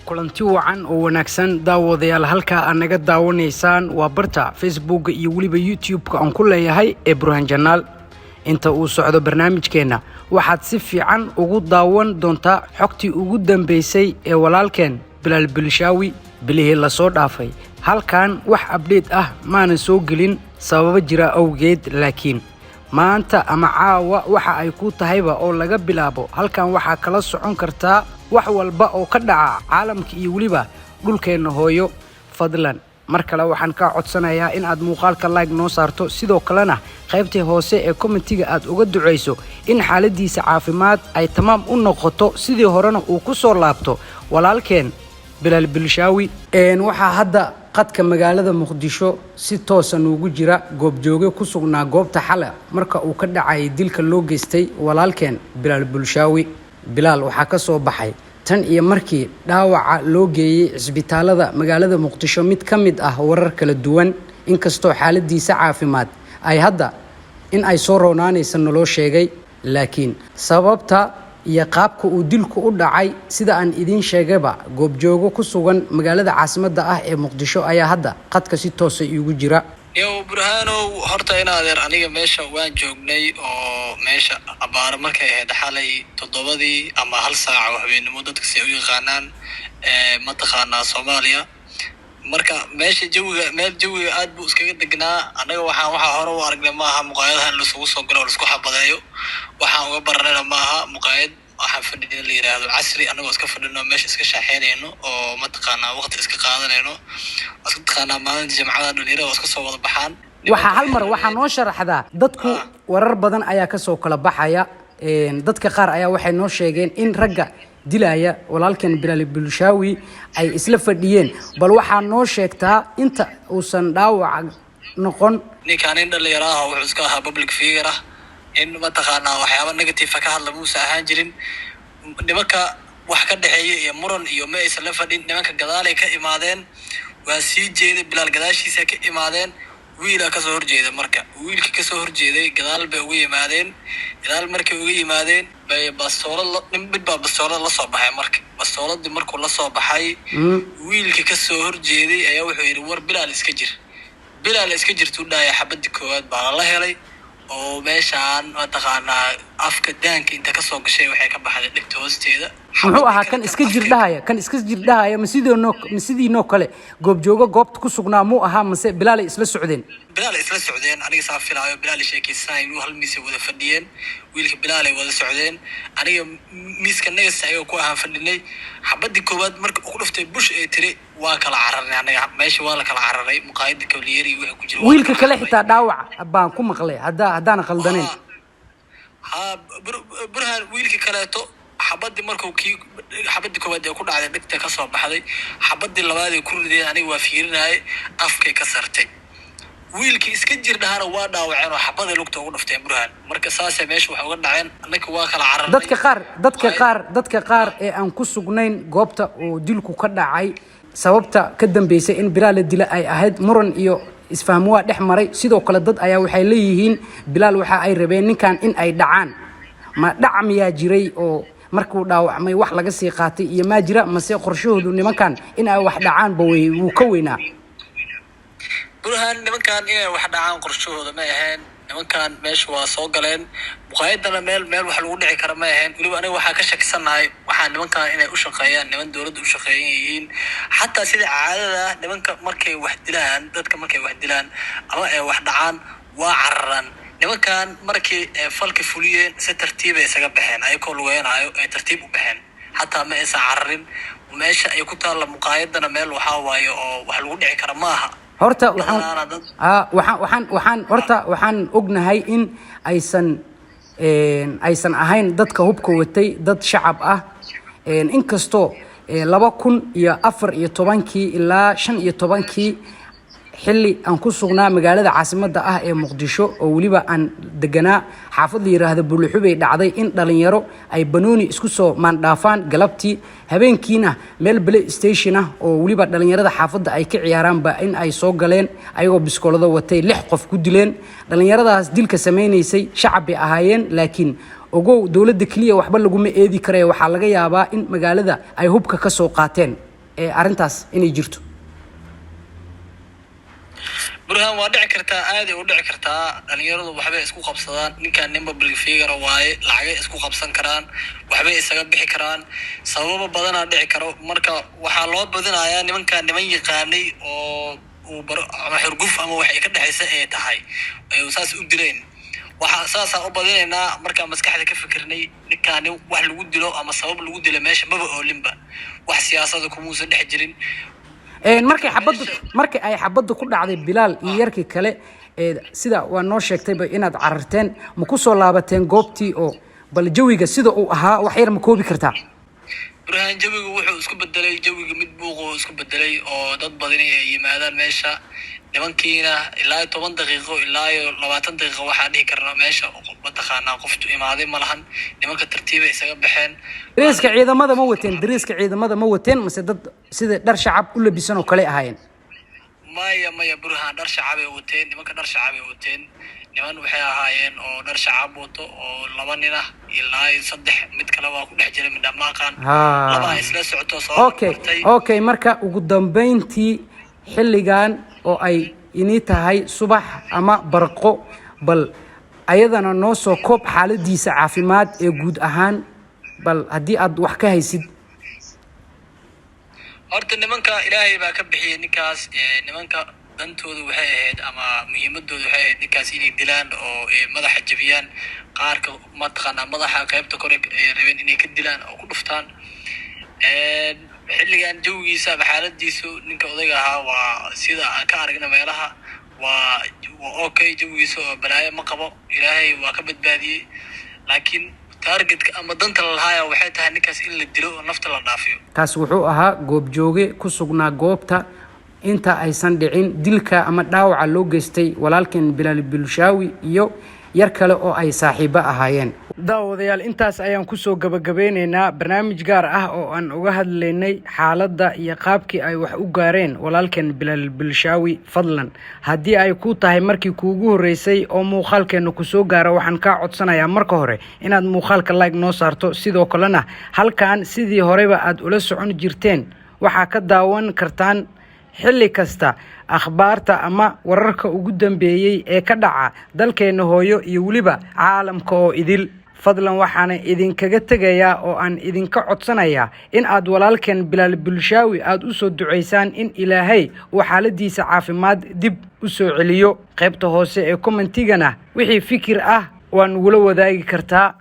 Kulanti wacan oo wanaagsan, daawadayaal. Halkaa aad naga daawanaysaan waa barta Facebooka iyo weliba YouTube-ka aan ku leeyahay ee Burhaan Janaal. Inta uu socdo barnaamijkeenna waxaad si fiican ugu daawan doontaa xogtii ugu dambaysay ee walaalkeen Bilaal Bilshaawi. Bilihii lasoo dhaafay halkan wax update ah maanan soo gelin sababo jira awgeed, laakiin maanta ama caawa waxa ay ku tahayba oo laga bilaabo halkan waxaa kala socon kartaa wax walba oo ka dhaca caalamka iyo weliba dhulkeenna hooyo. Fadlan, mar kale waxaan kaa codsanayaa in aad muuqaalka like noo saarto, sidoo kalena qaybtii hoose ee comment-iga aad uga ducayso in xaaladiisa caafimaad ay tamaam u noqoto, sidii horena uu ku soo laabto walaalkeen Bilaal Bilshaawi. Waxaa hadda qadka magaalada Muqdisho si toosa nuugu jira goobjooge ku sugnaa goobta xale marka uu ka dhacayay dilka loo geystay walaalkeen Bilaal Bulshaawi. Bilaal waxaa ka soo baxay tan iyo markii dhaawaca loo geeyey cisbitaalada magaalada Muqdisho mid ka mid ah warar kala duwan, inkastoo xaaladiisa caafimaad ay hadda in ay soo roonaanaysa naloo sheegay. Laakiin sababta iyo qaabka uu dilku u dhacay, sida aan idiin sheegayba, goobjoogo ku sugan magaalada caasimadda ah ee Muqdisho ayaa hadda qadka si toosa iigu jira. Yow Burhaanow, horta in adeer, aniga meesha waan joognay oo meesha abaaro markay ahayd xalay 7-dii ama 1 saaca oo habeenimo, dadka si ay u yaqaanaan mataqaanaa Soomaaliya. Marka meesha jawiga, meel jawiga aad buu iskaga degnaa. Annaga waxaa hore u aragnay maaha muqaayadaha in laisugu soo galo oo laisku xabadeeyo. Waxaan uga baranayna maaha. Muqaayad waxaan fadhina la yiraahdo Casri, annagoo iska fadhino, meesha iska shaaxeynayno oo mataqaanaa waqti iska qaadanayno, waa iska taqaanaa maalinta Jimcada dhalinyarada waa iska soo wada baxaan. Waxaa hal mar waxaa noo sharaxdaa, dadku warar badan ayaa kasoo kala baxaya. Dadka qaar ayaa waxay noo sheegeen in ragga dilaya walaalkan Bilaal Bulshaawi ay isla fadhiyeen. Bal waxaa noo sheegtaa inta uusan dhaawaca noqon. Ninkaan nin dhalinyaro ah oo wuxuu iska ahaa public figure ah, in mataqaanaa waxyaaba negative ka hadla muusa ahaan jirin. Nimanka wax ka dhexeeya iyo muran iyo ma aysan la fadhin. Nimanka gadaalay ka imaadeen, waa sii jeeday, Bilaal gadaashiisa ka imaadeen. Wiilaa kasoo horjeeda. Marka wiilkii kasoo horjeeday gadaal bay uga yimaadeen. Gadaal markay uga yimaadeen bay bastoolad nin mid baa bastoolad la soo baxay. Marka bastooladii markuu la soo baxay, wiilkii kasoo horjeeday ayaa wuxuu yidhi, "War Bilaal, iska jir, Bilaal, iska jirtuu dhahaya. Xabadii koowaad baa lala helay oo meeshaan mataqaanaa afka daanka inta kasoo gashay waxay ka baxday dhegta hoosteeda. Muxuu ahaa kan iska jir dhahaya? Kan iska jir dhahaya ma sidiinoo kale goobjoogo goobta ku sugnaa muu ahaa, mase Bilaalay isla socdeen? Bilaal isla socdeen, aniga saa filaayo. Bilaal sheekeysanay, hal miisay wada fadhiyeen. Wiilka Bilaalay wada socdeen. Aniga miiska nagas ayaga ku ahaan fadhinay. Xabadii koowaad marka uu ku dhuftay, bush ee tiri, waa kala cararnay anaga. Meesha waa la kala cararay, muqaayada kabliyeri wixii ku jira waa Wiilka kala kale cararay. Xitaa dhaawac baan ku maqlay haddaana khaldanayn. Ha, Burhan, wiilkii kaleeto xabadii markuu kii xabadii koowaad ee ku dhacday dhegta ka soo baxday, xabadii labaad ee ku rideen, aniga waa fiirinayay, afkay ka sartay. Wiilkii iska jir dhahana waa dhaawaceen oo xabaday lugta ugu dhufteen, Burhan. Marka saasay meesha waxay uga dhaceen. Annaka waa kala cararnay. Dadka qaar ee aan ku sugnayn goobta oo dilku ka dhacay, sababta ka dambeysay in Bilaal la dila ay ahayd muran iyo isfaham waa dhex maray. Sidoo kale dad ayaa waxay leeyihiin Bilaal waxa ay rabeen ninkan in ay dhacaan. Ma dhac miyaa jiray oo markuu dhaawacmay wax laga sii qaatay iyo maa jira, mase qorshahoodu nimankan in ay wax dhacaanba wey wuu ka weynaa? Burhan, nimankan inay wax dhacaan qorshahooda ma ahayn. Nimankan meesha waa soo galeen, muqaayadana meel wax lagu dhici kara ma ahayn. Weliba aniga waxaa ka shakisannahay waxaa nimankan inay u shaqeeyaan niman dowladda u shaqeeyan yihiin. Xataa sida caadada ah, nimanka markay wax dilaan, dadka markay wax dilaan ama ay wax dhacaan, waa cararaan. Nimankan markii ay falka fuliyeen si tartiibay isaga baxeen, ayakoo lugeynayo ay tartiib u baxeen. Xataa ma aysan cararin. Meesha ay ku taalla muqaayadana meel waxaa waaye oo wax lagu dhici kara maaha. Horta waxaan Badanaana dad waxaan horta waxaan ognahay in aysan ahayn dadka hubka watay dad shacab ah. Inkastoo 2014-kii ilaa 15-kii Xilli aan ku sugnaa magaalada caasimadda ah ee Muqdisho, oo weliba aan deganaa xaafad la yiraahdo Buluxubay, dhacday in dhalinyaro ay banooni isku soo maandhaafaan galabtii, habeenkiina meel play station ah oo weliba dhalinyarada xaafadda ay ka ciyaaraanba in ay soo galeen ayagoo biskoolado watay, lix qof ku dileen. Dhalinyaradaas dilka samaynaysay shacab bay ahaayeen, laakiin ogow, dowladda keliya waxba laguma eedi karayo. Waxaa laga yaabaa in magaalada ay hubka ka soo qaateen ee arrintaas inay jirto. Burhaan, waa dhici kartaa, aaday u dhici kartaa. Dhalinyaradu waxbay isku qabsadaan. Ninkaan nin public figure waaye, lacagay isku qabsan karaan, waxbay isaga bixi karaan, sababo badanaa dhici karo. Marka waxaa loo badinayaa nimankaan niman yaqaanay oo uu baro ama xurguf ama waxay ka dhexaysa ee tahay ay saas u dileen. Waxaa saasaan u badinaynaa markaan maskaxda ka fikirnay, ninkaani wax lagu dilo ama sabab lagu dilo meesha maba oolinba, wax siyaasada kumuusan dhex jirin. Markii ay xabaddu ku dhacday Bilaal iyo yarkii kale, sida waa noo sheegtayba inaad cararteen, ma ku soo laabateen goobtii? Oo bal jawiga sida uu ahaa wax yar ma koobi kartaa? Burhaan, jawigu wuxuu isku bedelay, jawiga mid buuq uu isku bedelay oo dad badani ay yimaadaan meesha. Nimankiina ilaa iyo 10 daqiiqo ilaa iyo 20 daqiiqo waxaa dhihi karnaa meesha mataqaanaa qoftu imaaday ma lahan. Nimanka tartiibay isaga baxeen. Dariiska ciidamada ma wateen? Dariiska ciidamada ma wateen mase dad sida dhar shacab u labisan oo kale ahaayeen? Maya, maya, Burhaan, dhar shacabay wateen nimanka, dhar shacabay wateen. Niman waxay ahaayeen oo dhar shacab wato oo laba nin ah ilaa iyo saddex, mid kale waa ku dhex jiray midhamaaqan. Laba ay isla socoto soo martay. Okay, marka ugu dambeyntii, xilligan oo ay inii tahay subax ama barqo, bal ayadana noo soo koob xaaladiisa caafimaad ee guud ahaan, bal haddii aad wax ka haysid. Horta nimanka Ilaahay baa ka bixiyey ninkaas. Nimanka dantoodu waxay ahayd ama muhiimadoodu waxay ahayd ninkaas inay dilaan oo madaxa jebiyaan, qaarka mataqaanaa madaxa qaybta kore ay rabeen inay ka dilaan oo ku dhuftaan. Xilligan jawigiisa ama xaaladiisu ninka odayga ahaa waa sida aan ka aragna meelaha, waa okay jawigiisa oo balaayo ma qabo, Ilaahay waa ka badbaadiyey. Laakiin targetka ama danta lalahaaya waxay tahay ninkaas in la dilo oo nafta la dhaafiyo. Kaas wuxuu ahaa goobjooge ku sugnaa goobta inta aysan dhicin dilka ama dhaawaca loo geystay walaalkeen Bilaal Bulshaawi iyo yar kale oo ay saaxiibo ahaayeen. Daawadayaal, intaas ayaan kusoo gabagabeyneynaa barnaamij gaar ah oo aan uga hadlaynay xaaladda iyo qaabkii ay wax u gaareen walaalkeen Bilaal Bulshaawi. Fadlan, haddii ay ku tahay markii kuugu horreysay oo muuqaalkeenna kusoo gaaro, waxaan kaa codsanayaa marka hore inaad muuqaalka like noo saarto. Sidoo kalena halkan sidii horeba aad ula socon jirteen waxaa ka daawan kartaan xilli kasta akhbaarta ama wararka ugu dambeeyey ee ka dhaca dalkeenna hooyo iyo weliba caalamka oo idil. Fadlan, waxaana idinkaga tegayaa oo aan idinka codsanayaa in aad walaalkeen Bilaal Bulshaawi aada u soo ducaysaan in Ilaahay uu xaaladiisa caafimaad dib u soo celiyo. Qaybta hoose ee commentigana wixii fikir ah waa nagula wadaagi kartaa.